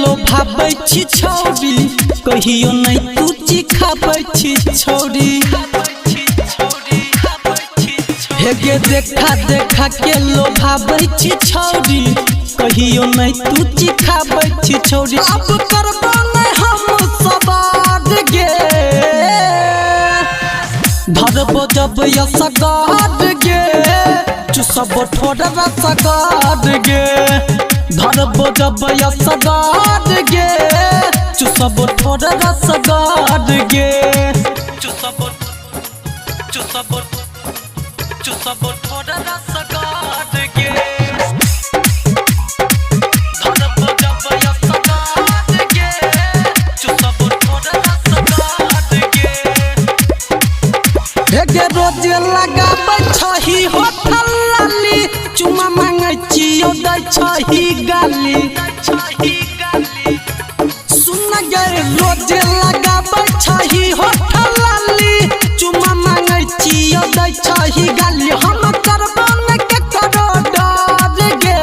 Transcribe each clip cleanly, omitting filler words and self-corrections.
लोभाबै छी छौरी, कहियो नहीं तू चिखाबै छी छौरी। हेगे देखा देखा के लोभाबै छी छौरी, कहियो नहीं तू चिखाबै छी छौरी। अब करबो नहीं हम सवार गे, धरबो जब यसगार गे, चुसबो ठोर रसगार गे। धरबो जब यसगार गे, चुसबो ठोर रसगार गे। चुसबो चुसबो चुसबो ठोर रसगार गे। धरबो जब यसगार गे, चुसबो ठोर रसगार गे। हेगे रोज लगाबै छही होठल लाली, चुमा मांगै छियौ दै छही गाली। सुन गे रोज लगाबै छही होठल लाली, चुमा मांगै छियौ दै छही गाली। हम करबो ने केकरो डर गे,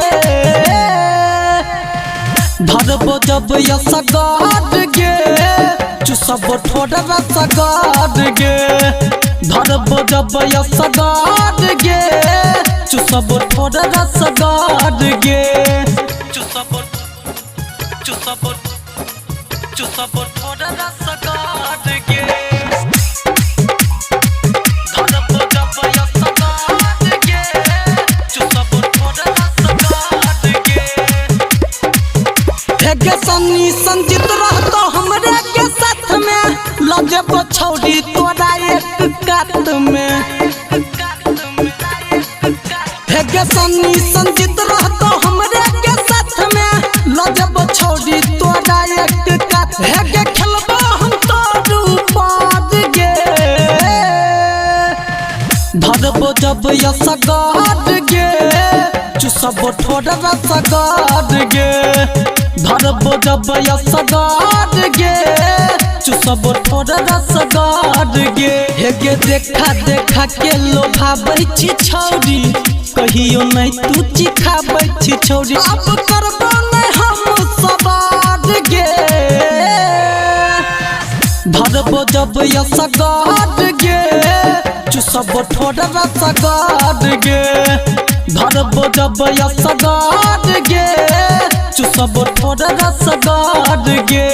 धरबो जब यसगार गे, चुसबो ठोर रसगार गे। धरबो जब यसगार गे, चुसबो ठोर रसगार गे। चुसबो चुसबो चुसबो ठोर रसगार गे। धरबो जब यसगार गे, चुसबो ठोर रसगार गे। हेगे सन्नी संजित रहतो हमरे के साथ में, लजबो छौरी तोरा एक कात में। हेगे सन्नी संजित रहतो हमरे के साथ में, लजबो छौरी तोरा एक कात। हेगे खेलबो हम तोरू पाद गे, धरबो जब यसगार गे, चुसबो ठोर रसगार गे। धरबो जब यसगार गे, चुसबो ठोर रसगार गे। हेगे देखा देखा के लोभाबै छी छौरी, कहियो नहीं तू चिखाबै छी छौरी। अब करबो नहीं हम सवार गे, धरबो जब यसगार गे, चुसबो ठोर रसगार गे। धरबो जब यसगार गे, चुसबो ठोर रसगार गे।